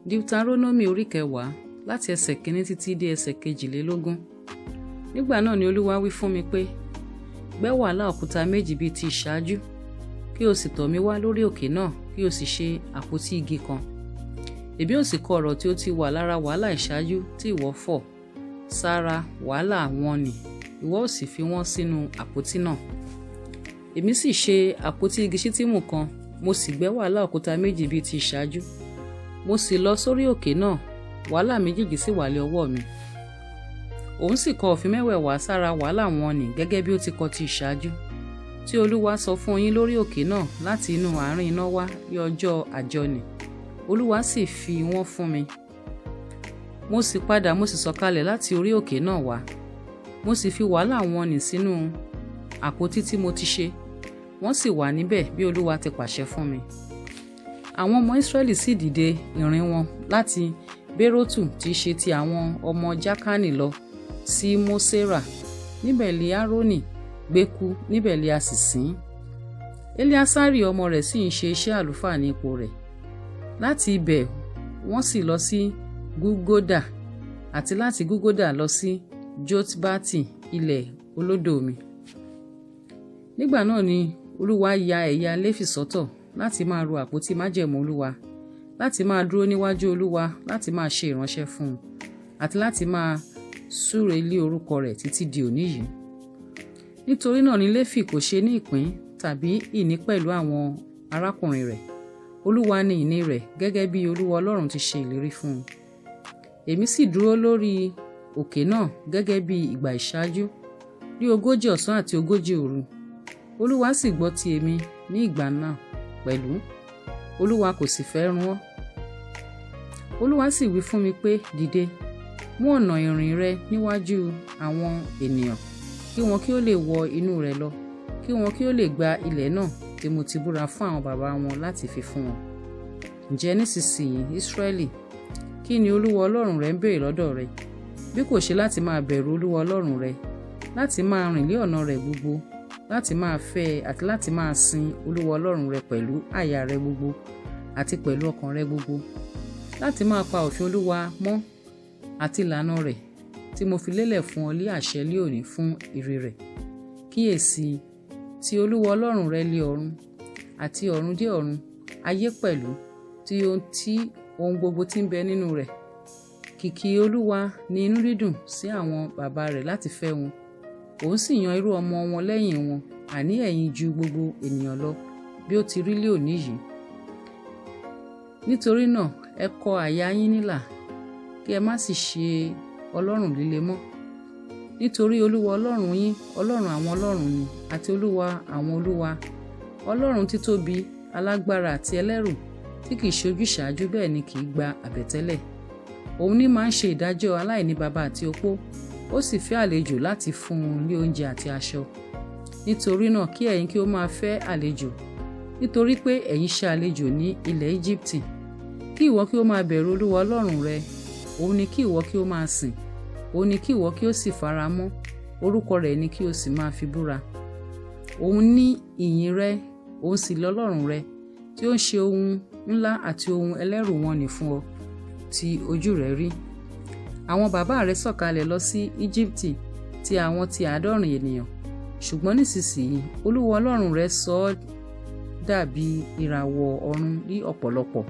Deuteronomy orí kẹwàá, láti ẹsẹ̀ kìíní títí dé ẹsẹ̀ 22. Nígbà náà ni Olúwa wí fún mi pé, "Gbẹ́ wàláà òkúta méjì bíi ti ìṣáájú, kí o sì tọ̀ mí wá lórí òkè náà, kí o sì ṣe àpótí igi kan. Èmi ó sì kọ ọ̀rọ̀ tí ó ti wà lára wàláà ìṣáájú tí ìwọ fọ́ sára wàláà wọn nì, ìwọ ó sì fi wọ́n sínú àpótí náà." Èmi sì ṣe àpótí igi ṣíttímù kan, mo sì gbẹ́ wàláà òkúta méjì bíi ti ìṣáájú. Mo sì lọ sórí òkè náà, wàláà méjèèjì sì wà lé ọwọ́ mi. Òun sì kọ òfin mẹ́wẹ̀ẹ̀wá sára wàláà wọn nì gẹ́gẹ́ bí ó ti kọ ti ìṣáájú, tí Olúwa sọ fún yín lórí òkè náà láti inú àárín iná wá ní ọjọ́ àjọnì. Olúwa sì fi wọ́n fún mi. Mo sì padà, mo sì sọ̀kalẹ̀ láti orí òkè náà wá. Mo sì fi wàláà wọn nì sínú àpótí tí mo ti ṣe. Wọ́n sì wà níbẹ̀ bí Olúwa ti pàṣẹ fún mi. Àwọn ọmọ Israẹli sì dìde ìrìn wọn láti Berotu, tí í ṣe ti àwọn ọmọ Jaakani, lọ sí Mosera. Níbẹ̀ li Aaroni gbé kú, níbẹ̀ li a sì sin. Eleasari ọmọ rẹ̀ sì ń ṣe iṣẹ́ àlùfáà ní ipò rẹ̀. Láti ibẹ̀ wọ́n sì lọ sí Gúdgódà, àti láti Gúdgódà lọ sí Jotbati, ilẹ̀ olódò omi. Nígbà náà ni Olúwa ya ẹ̀yà Léfì sọ́tọ̀ láti máa ru àpótí májẹ̀mú Olúwa, láti máa dúró níwájú Olúwa láti máa ṣe ìránṣẹ́ fún un, àti láti máa súre lé orúkọ rẹ̀ títí di òní yìí. Nítorí náà ni Léfì kò ṣe ní ìpín tàbí ìní pẹ̀lú àwọn arákùnrin rẹ̀. Olúwa ni ìní rẹ̀, gẹ́gẹ́ bí Olúwa Ọlọ́run ti ṣe ìlérí fún un. Èmi sì dúró lórí òkè náà gẹ́gẹ́ bí ìgbà ìṣáájú ní 40 ọ̀sán àti 40 òru. Olúwa sì gbọ́ ti èmi ní ìgbà náà pẹ̀lú. Olúwa kò sì fẹ́ run ọ́. Olúwa sì wí fún mi pé, "Dìde, mú ọ̀nà ìrìn rẹ níwájú àwọn ènìyàn, kí wọn kí ó lè wọ inú rẹ̀ lọ, kí wọn kí ó lè gba ilẹ̀ náà tí mo ti búra fún àwọn baba wọn láti fi fún wọn." Ǹjẹ́ nísinsìnyí, Israẹli, kí ni Olúwa Ọlọ́run rẹ ń béèrè lọ́dọ̀ rẹ, bí kò ṣe láti máa bẹ̀rù Olúwa Ọlọ́run rẹ, láti máa rìn lé ọ̀nà rẹ̀ gbogbo, láti máa fẹ́ ẹ, àti láti máa sin Olúwa Ọlọ́run rẹ pẹ̀lú àyà rẹ gbogbo àti pẹ̀lú ọkàn rẹ gbogbo, láti máa pa òfin Olúwa mọ́ àti ìlànà rẹ̀ tí mo fi lélẹ̀ fún ọ lé àṣẹ lé òní fún ire rẹ̀? Kíyèsí, ti Olúwa Ọlọ́run rẹ lé ọ̀run àti ọ̀run dé ọ̀run, ayé pẹ̀lú tí ohun tí ohun gbogbo tí ń bẹ nínú rẹ̀. Kìkì Olúwa ní inú dídùn sí àwọn bàbá rẹ̀ láti fẹ́ wọn. Òun sì yan irú ọmọ wọn lẹ́yìn wọn, àní ẹ̀yin, ju gbogbo ènìyàn lọ, bí ó ti rí lé òní yìí. Nítorí náà ẹ kọ àyà yín nílà, kí ẹ má sì ṣe ọlọ́rùn líle mọ́. Nítorí Olúwa Ọlọ́run yín, Ọlọ́run àwọn ọlọ́run ni, àti Olúwa àwọn olúwa, Ọlọ́run títóbi, alágbára àti ẹlẹ́rù, tí kìí ṣe ojúsàájú, bẹ́ẹ̀ ni kìí gba àbẹ̀tẹ́lẹ̀. Òun ní máa ń ṣe ìdájọ́ aláìní baba àti opó, ó sì fẹ́ àlejò láti fún un ní oúnjẹ àti aṣọ. Nítorí náà kí ẹ̀yin kí ó máa fẹ́ àlejò, nítorí pé ẹ̀yin ṣe àlejò ní ilẹ̀ Íjíbítì. Kí ìwọ kí ó máa bẹ̀rù Olúwa Ọlọ́run rẹ, òun ni kí ìwọ kí ó máa sìn, òun ni kí ìwọ kí ó sì fara mọ́, orúkọ rẹ̀ ni kí o sì máa fi búra. Òun ní ìyìn rẹ, òun sì lọ́lọ́run rẹ, tí ó ń ṣe ohun ńlá àti ohun ẹlẹ́rù wọn nì fún ọ, tí ojú rẹ rí. Àwọn bàbá rẹ sọ̀kalẹ̀ lọ sí Íjíbítì ti àwọn ti 70 ènìyàn, ṣùgbọ́n nísinsìnyí Olúwa Ọlọ́run rẹ sọ ọ́ dàbí ìràwọ̀ ọ̀run ní ọ̀pọ̀lọpọ̀.